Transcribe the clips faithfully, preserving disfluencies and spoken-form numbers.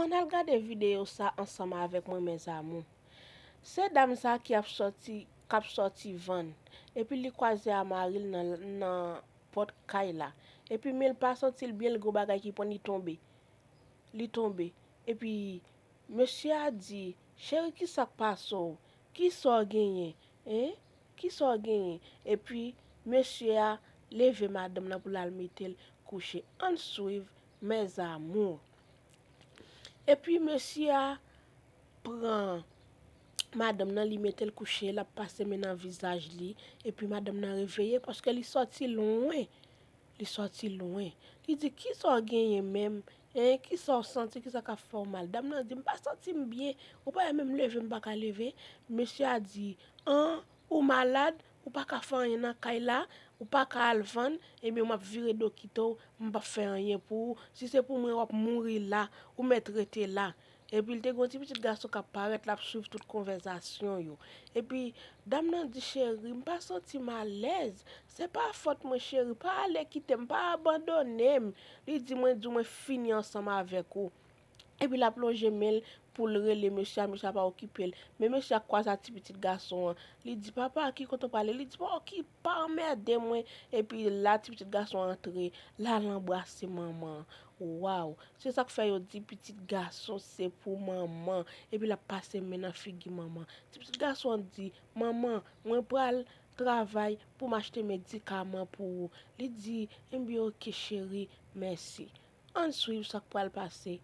Ann al gade videyo sa ansanm avèk mwen, mes amours. Se dam sa ki ap sòti, k ap sòti vann. Epi li kwaze a mari l nan, nan pòt kay la. Epi men l pa santi l byen, l gen yon bagay ki pran, li tonbe. Li tonbe. Epi mesye a di, "Cheri, ki sa k pase w? Ki sa w genyen? Hein? Ki sa w genyen?" Epi mesye a leve madanm nan pou l al mete l kouche. Ann swiv, mes amours. Epi mesye a pran madanm nan, li mete l kouche, l ap pase men nan vizaj li. Epi madanm nan reveye paske li sòti lwen. Li sòti lwen. Li di, "Ki sa w genyen menm? Hein? Ki sa w santi? Ki sa k ap fè w mal?" Dam nan di, "M pa santi m byen. Ou pa wè menm leve m pa ka leve?" Mesye a di, "An, ou malad? Ou pa ka fè anyen nan kay la? Ou pa ka al vann? Ebyen, m ap vire do kite w. M p ap fè anyen pou ou. Si se pou mwen, w ap mouri la. Ou mèt rete la." Epi l te gen yon ti pitit gason k ap parèt, l ap swiv tout konvèsasyon yo. Epi dam nan di, "Cheri, m pa santi m alèz. Se pa fòt mwen, cheri. Pa ale kite m, pa abandone m." Li di, "Mwen di w, mwen fini ansanm avèk ou." Epi l ap lonje men l pou l rele mesye a, mesye a pa okipe l. Men mesye a kwaze a ti pitit gason an. Li di, "Papa, ki kote w prale?" Li di, "Pa okipe, pa anmède mwen." Epi la, ti pitit gason an antre. L al anbrase manman an. Waw! Se sa k fè yo di pitit gason se pou manman. Epi l ap pase men nan figi manman. Ti pitit gason an di, "Manman, mwen pral travay pou m achte medikaman pou ou." Li di, "Ebyen, oke, cheri, mèsi." Ann swiv sa k pral pase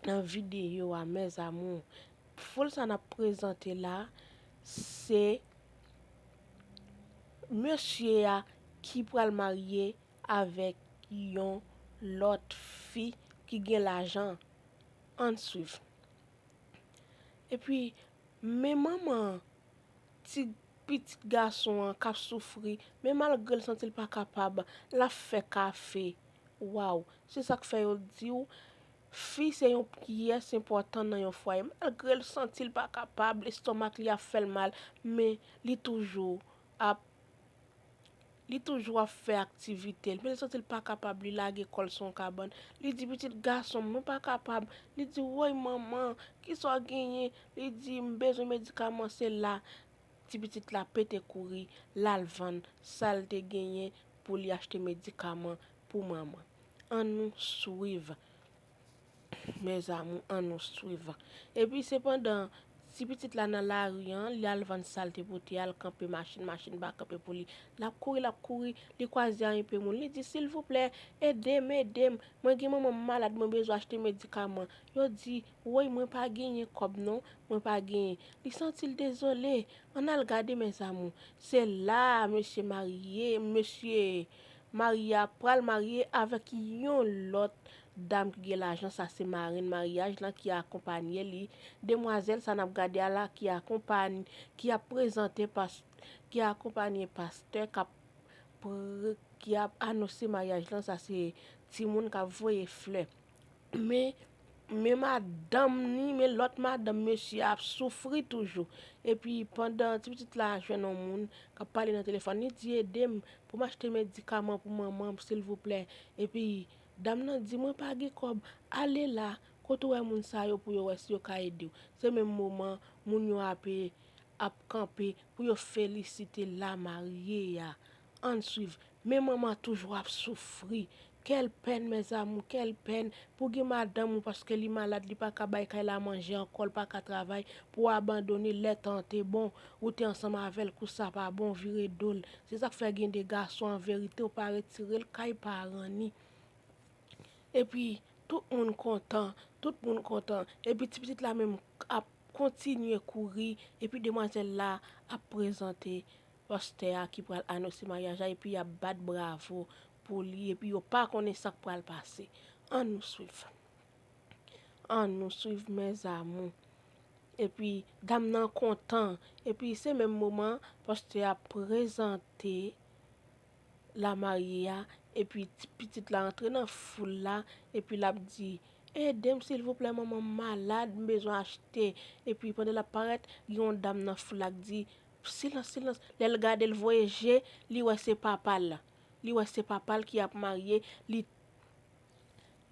nan videyo a, mes amours. Foul sa n ap prezante la, se mesye a ki pral marye avèk yon lòt fi ki gen lajan. Ann swiv. Epi, men manman ti pitit gason an k ap soufri, men malgre l santi l pa kapab, l ap fè kafe. Waw, se sa k fè yo di w, fi se yon pyès enpòtan nan yon fwaye. Malgre l santi l pa kapab, lestomak li ap fè l mal, men li toujou ap li toujou ap fè aktivite l, men l santi l pa kapab, li lage kò l sou yon kabann. Li di, "Pitit gason m, mwen pa kapab." Li di, "Woy manman, ki sa w genyen?" Li di, "M bezwen medikaman." Se la ti pitit la pete kouri, l al vann sa l te genyen pou li achte medikaman pou manman. Ann nou swiv. Mes amours, ann nou swiv. Epi sepandan, ti pitit la nan lari an, li al vann sa l te pote a, l kanpe machin, machin pa kanpe pou li. L ap kouri, l ap kouri, li kwaze a enpe moun. Li di, "Silvouplè, ede m, ede m. Mwen gen manman m malad, mwen bezwen achte medikaman." Yo di, "Woy, mwen pa genyen kòb non, mwen pa genyen." Li santi l dezole. Ann al gade, mes amours. Se la, mesye marye, mesye marye a pral marye avèk yon lòt dam ki gen lajan, sa se marenn maryaj lan ki akonpanye li. Demwazèl sa n ap gade a la ki akonpanye, ki ap prezante pas, ki akonpanye pastè k ap pre, ki ap anonse maryaj lan, sa se timoun k ap voye flè. Men, men madanm ni, men lòt madanm mesye a ap soufri toujou. Epi pandan ti pitit la jwenn yon moun k ap pale nan telefòn, li di, "Ede m pou m achte medikaman pou manman m, silvouplè." Epi dam nan di, "Mwen pa gen kòb." Ale la, kote w wè moun sa yo pou yo wè si yo ka ede w. Se menm moman, moun yo ape ap kanpe pou yo felisite lamarye a. Ann swiv. Men manman toujou ap soufri. Quelle peine, mes amours, quelle peine. Pou gen madanm ou paske li malad, li pa ka bay kay la manje ankò, l pa ka travay, pou w abandone lè tan te bon, ou te ansanm avè l, kou sa pa bon, vire do l. Se sa k fè gen de gason, an verite, ou pa retire l kay paran ni. Epi, tout moun kontan, tout moun kontan. Epi, ti pitit la menm ap kontinye kouri, epi demwazèl la ap prezante pastè a ki pral anonse maryaj la, epi y ap bat bravo pou li, epi yo pa konnen sa k pral pase. Ann nou swiv. Ann nou swiv, mes amours. Epi, dam nan kontan. Epi, se menm moman, pastè a prezante lamarye a, epi ti pitit la antre nan foul la, epi l ap di, "Ede m, silvouplè, manman m malad, m bezwen achte." Epi, pandan l ap parèt, gen yon dam nan foul la k di, "Silans, silans." Lè l gade, l voye je, li wè se papa l. Li wè se papa l ki ap marye, li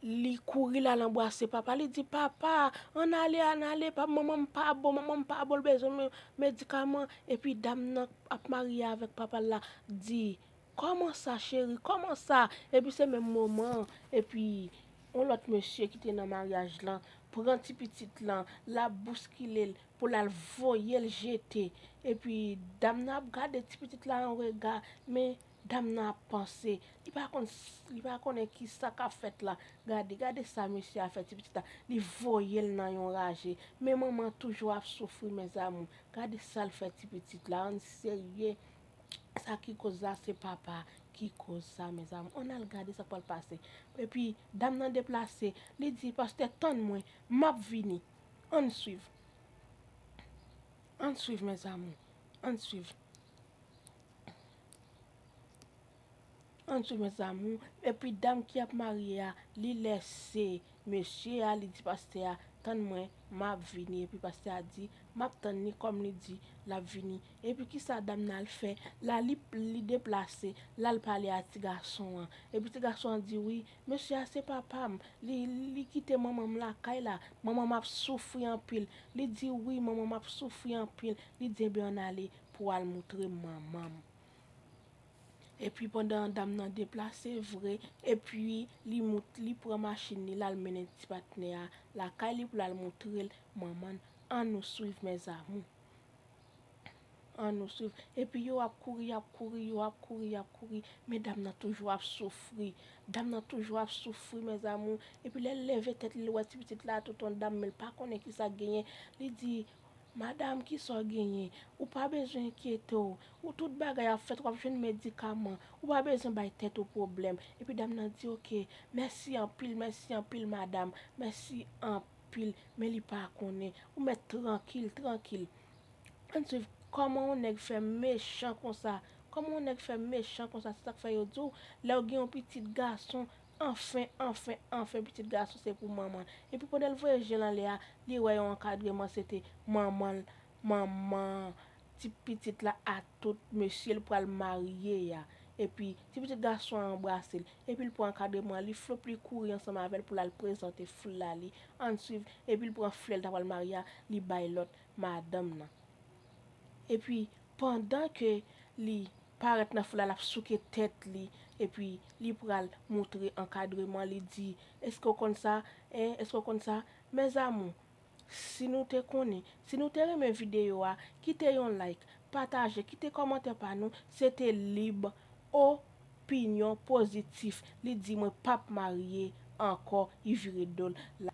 Li kouri l al anbrase papa, li di, "Papa, ann ale, ann ale, pa, manman m pa bon, manman m pa bon, l bezwen me-, medikaman." Epi dam nan ap marye avèk papa l la di, "Kòman sa, cheri? Kòman sa?" Epi se menm moman an, epi yon lòt mesye ki te nan maryaj lan pran ti pitit lan, l ap bouskile l pou l al voye l jete. Epi dam nan ap gade ti pitit la an rega, men dam nan ap panse. Li pa konn, li pa konnen ki sa k ap fèt la. Gade, gade sa mesye a fè ti pitit la. Li voye l nan yon raje. Men manman toujou ap soufri, mes amours. Gade sa l fè ti pitit la. Ann serye. Sa ki koz la, se papa ki koz sa, mes amours. Ann al gade sa k pral pase. Epi, dam nan deplase. Li di, "Pastè, tann mwen. M ap vini." Ann swiv. Ann swiv, mes amours. Ann swiv. Ann swiv, mes amours. Epi dam ki ap marye a, li lèse mesye a, li di pastè a, "Tann mwen, m ap vini." Epi pastè a di, "M ap tann li," kòm li di l ap vini. Epi kisa dam nan al fè? La li, li deplase, l al pale a ti gason an. Epi ti gason an di, "Wi, mesye a se papa m. Li, li kite manman m lakay la. Manman m ap soufri anpil." Li di, "Wi, manman m ap soufri anpil." Li di, "Ebyen, ann ale pou w al moutre m manman m." Epi pandan dam nan deplase vre, epi li mout, li pran machin li, l al mennen ti patnè a lakay li pou l al moutre l manman l. Ann nou swiv, mes amours. Ann nou swiv. Epi yo ap kouri, y ap kouri, yo ap kouri, y ap kouri. Men dam nan toujou ap soufri. Dam nan toujou ap soufri, mes amours. Epi lè l leve tèt li, l wè ti pitit la touton dam, men l pa konnen ki sa k genyen. Li di, "Madanm, ki sa w genyen? Ou pa bezwen enkyete w. Ou tout bagay ap fèt, w ap jwenn medikaman. Ou pa bezwen bay tèt ou pwoblèm." Epi dam nan di, "Oke, mèsi anpil, mèsi anpil, madanm. Mèsi anpil." Men li pa konnen. Ou mèt trankil, trankil. Ann swiv kòman yon nèg fè mechan konsa. Kòman yon nèg fè mechan konsa? Se sa k fè yo di w, lè w gen yon pitit gason, anfen, anfen, anfen, pitit gason se pou manman l. Epi pandan l voye je l anlè a, li wè yon ankadreman, se te manman l, manman ti pitit la a tout mesye l pral marye a. Epi ti pitit gason an anbrase l. Epi l pran ankadreman, li flop, li kouri ansanm avè l pou l al prezante flè li. Ann swiv, epi l pran flè l ta pral marye a, li bay lòt madanm nan. Epi, pandan ke li parèt nan foul la, l ap souke tèt li, epi li pral moutre ankadreman, li di, "Èske w konn sa? En, èske w konn sa?" Mes amours, si nou te konnen, si nou te renmen videyo a, kite yon like, pataje, kite kòmantè pa nou, se te lib opinyon pozitif. Li di, "Mwen p ap marye ankò," li vire do l.